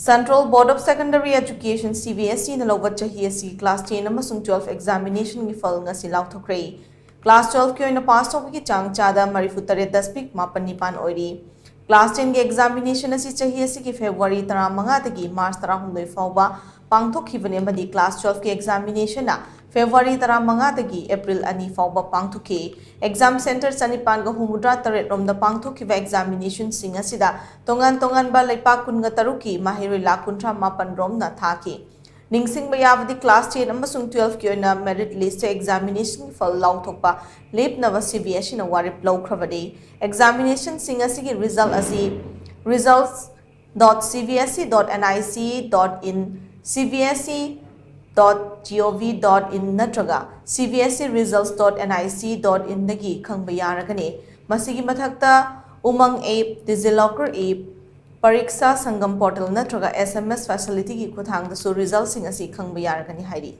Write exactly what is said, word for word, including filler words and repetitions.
Central Board of Secondary Education, C B S E ꯅ ꯂꯧꯕ ꯆꯍꯤ ꯑꯁꯤꯒꯤ class ten ꯑꯃꯁꯨꯡ twelve examination ꯒꯤ ꯐꯜ ꯉꯁꯤ ꯂꯥꯎꯊꯣꯛꯈ꯭ꯔꯦ꯫ Class twelve ꯀꯤ ꯑꯣꯏꯅ ꯄꯥꯁ ꯇꯧꯕꯒꯤ ꯆꯥꯡ ꯆꯥꯗ ꯃꯔꯤꯐꯨ ꯇꯔꯦꯠ ꯗꯁꯃꯤꯛ ꯃꯥꯄꯟ ꯅꯤꯄꯥꯟ ꯑꯣꯏꯔꯤ꯫ Class ten ꯒꯤ examination ꯑꯁꯤ ꯆꯍꯤ ꯑꯁꯤꯒꯤ February ꯇꯔꯥꯃꯉꯥꯗꯒꯤ March ꯇꯔꯥꯍꯨꯝꯗꯣꯏ ꯐꯥꯎꯕ ꯄꯥꯡꯊꯣꯛꯈꯤꯕꯅꯤ ꯑꯃꯗꯤ class twelve ꯀꯤ examination ꯅ February ꯇꯔꯥꯃꯉꯥꯗꯒꯤ April ꯑꯅꯤ ꯐꯥꯎꯕ ꯄꯥꯡꯊꯣꯛꯈꯤ꯫ Exam centre ꯆꯅꯤꯄꯥꯟꯒ ꯍꯨꯝꯐꯨꯇꯔꯥ ꯇꯔꯦꯠ ꯔꯣꯝꯗ ꯄꯥꯡꯊꯣꯛꯈꯤꯕ examination ꯁꯤꯡ ꯑꯁꯤꯗ ꯇꯣꯉꯥꯟ ꯇꯣꯉꯥꯟꯕ ꯂꯩꯄꯥꯛ ꯀꯨꯟꯒ ꯇꯔꯨꯛꯀꯤ ꯃꯍꯩꯔꯣꯏ ꯂꯥꯈ ꯀꯨꯟꯊ꯭ꯔꯥ ꯃꯥꯄꯟ ꯔꯣꯝꯅ ꯊꯥꯈꯤ꯫ ꯅꯤꯡꯁꯤꯡꯕ ꯌꯥꯕꯗꯤ, class ten ꯑꯃꯁꯨꯡ twelve ꯀꯤ ꯑꯣꯏꯅ merit list examination ꯐꯜ ꯂꯥꯎꯊꯣꯛꯄ ꯂꯦꯞꯅꯕ C B S E ꯅ ꯋꯥꯔꯦꯞ ꯂꯧꯈ꯭ꯔꯕꯅꯤ꯫ Examination ꯁꯤꯡ ꯑꯁꯤꯒꯤ result ꯑꯁꯤ results dot C B S E dot N I C dot in, C B S E dot gov dot in ꯅꯠꯇ꯭ꯔꯒ C B S E results dot N I C dot in ꯗꯒꯤ ꯈꯪꯕ ꯌꯥꯔꯒꯅꯤ꯫ ꯃꯁꯤꯒꯤ ꯃꯊꯛꯇ Umang app, DigiLocker app, Pariksha Sangam portal ꯅꯠꯇ꯭ꯔꯒ S M S facility ꯒꯤ ꯈꯨꯠꯊꯥꯡꯗꯁꯨ result ꯁꯤꯡ ꯑꯁꯤ ꯈꯪꯕ ꯌꯥꯔꯒꯅꯤ ꯍꯥꯏꯔꯤ꯫